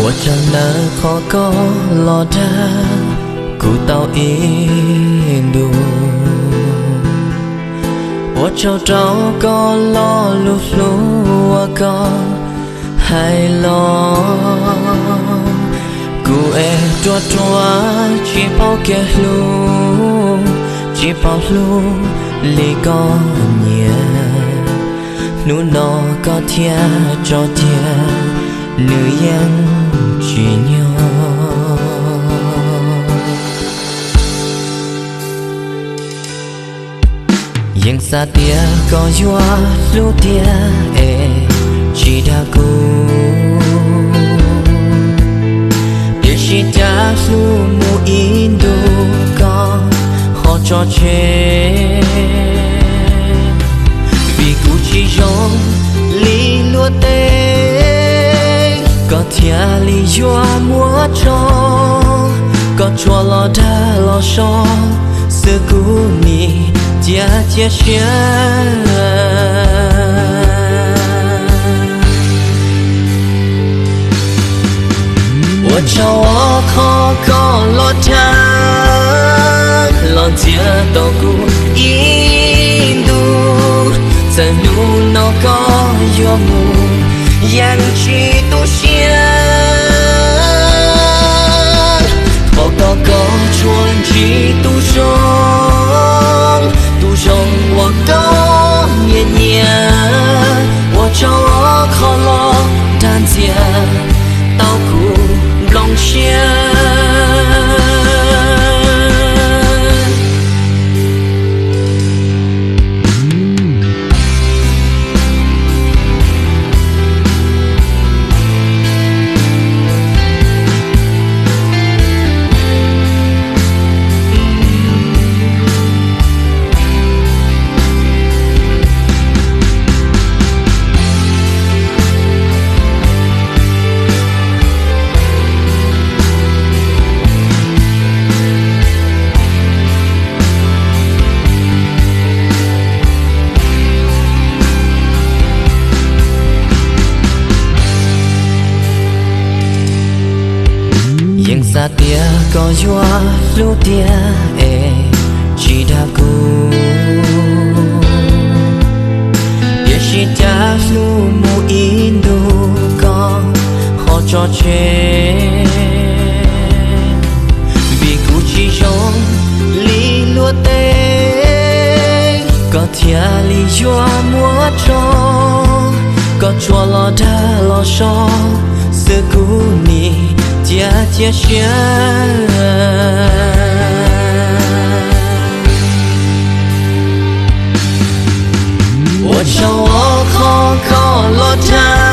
Ua tsaug ntawm qhov koj los dag kuv tau ib ntus. Ua tsaug rau koj lo lus hlub uas koj hais los. Kuv es ruam ruam tsis paub kev hlub, tsis paub hlub li koj nyiam. Hnub no koj thiaj tso tiag, nws yeej tsis nyog. Yeej xav tias koj yuav hlub tiag es tsis dag kuv, tiam sis cas hlub mus ib ntus koj ho tso tseg. Vim kuv tsis zoo li luag tej, koj thiaj li yuav muab tso. Koj tsuas los dag los so, xwb kuv nim cia cia siab. Ua tsaug qhov koj los dag los ntxias tau kuv ib ntus. Txawm hnub no koj yuav mus, yeej tsis tu siab. Thov kom koj tsuas ntsib tus zoo, tus zoo uas koj nyiam nyiam. Ua tsaug qhov los dag ntxias tau kuv nplooj siab. Yeej xav tias koj yuav hlub tiag es tsis dag kuv, tiam sis cas hlub mus ib ntus koj ho tso tseg. Vim kuv tsis zoo li luag tej, koj thiaj li yuav muab tso. Koj tsuas los dag los so, xwb kuv nim cia cia siab. Ua tsaug qhov koj los dag